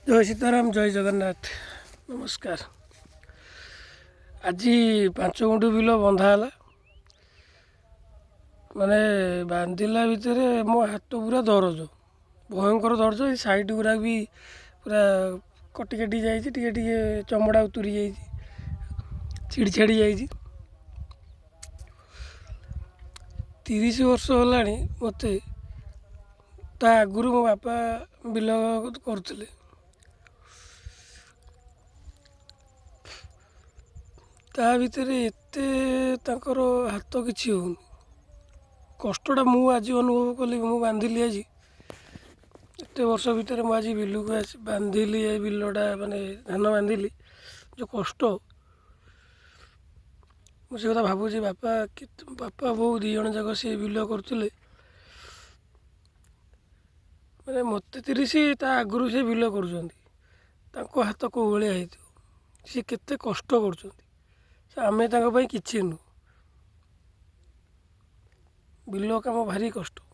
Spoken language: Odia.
ଜୟ ସୀତାରାମ, ଜୟ ଜଗନ୍ନାଥ, ନମସ୍କାର। ଆଜି 5 ଗୁଣ୍ଠ ବିଲ ବନ୍ଧା ହେଲା। ମାନେ ବାନ୍ଧିଲା ଭିତରେ ମୋ ହାତ ପୁରା ଦରଜ, ଭୟଙ୍କର ଦରଜ। ଏଇ ସାଇଡ଼୍ ଗୁଡ଼ା ବି ପୁରା କଟି କାଟି ଯାଇଛି, ଟିକେ ଟିକେ ଚମଡ଼ା ଉତୁରି ଯାଇଛି, ଛିଡ଼ି ଛାଡ଼ି ଯାଇଛି। 30 ବର୍ଷ ହେଲାଣି ମୋତେ, ତା ଆଗରୁ ମୋ ବାପା ବିଲ କରୁଥିଲେ। ତା ଭିତରେ ଏତେ ତାଙ୍କର ହାତ କିଛି ହେଉନି। କଷ୍ଟଟା ମୁଁ ଆଜି ଅନୁଭବ କଲି, ମୁଁ ବାନ୍ଧିଲି ଆଜି। ଏତେ ବର୍ଷ ଭିତରେ ମୁଁ ଆଜି ବିଲକୁ ଆସି ବାନ୍ଧିଲି ଏ ବିଲଟା, ମାନେ ଧାନ ବାନ୍ଧିଲି, ଯେଉଁ କଷ୍ଟ ମୁଁ ସେ କଥା ଭାବୁଛି। ବାପା ବାପା ବୋଉ 2 ଜଣ ଯାକ ସେ ବିଲ କରୁଥିଲେ। ମାନେ ମୋତେ 30, ତା ଆଗରୁ ସେ ବିଲ କରୁଛନ୍ତି। ତାଙ୍କ ହାତ କେଉଁ ଭଳିଆ ହେଇଥିବ, ସିଏ କେତେ କଷ୍ଟ କରୁଛନ୍ତି। ଆମେ ତାଙ୍କ ପାଇଁ କିଛି ନୁହଁ। ବିଲ କାମ ଭାରି କଷ୍ଟ।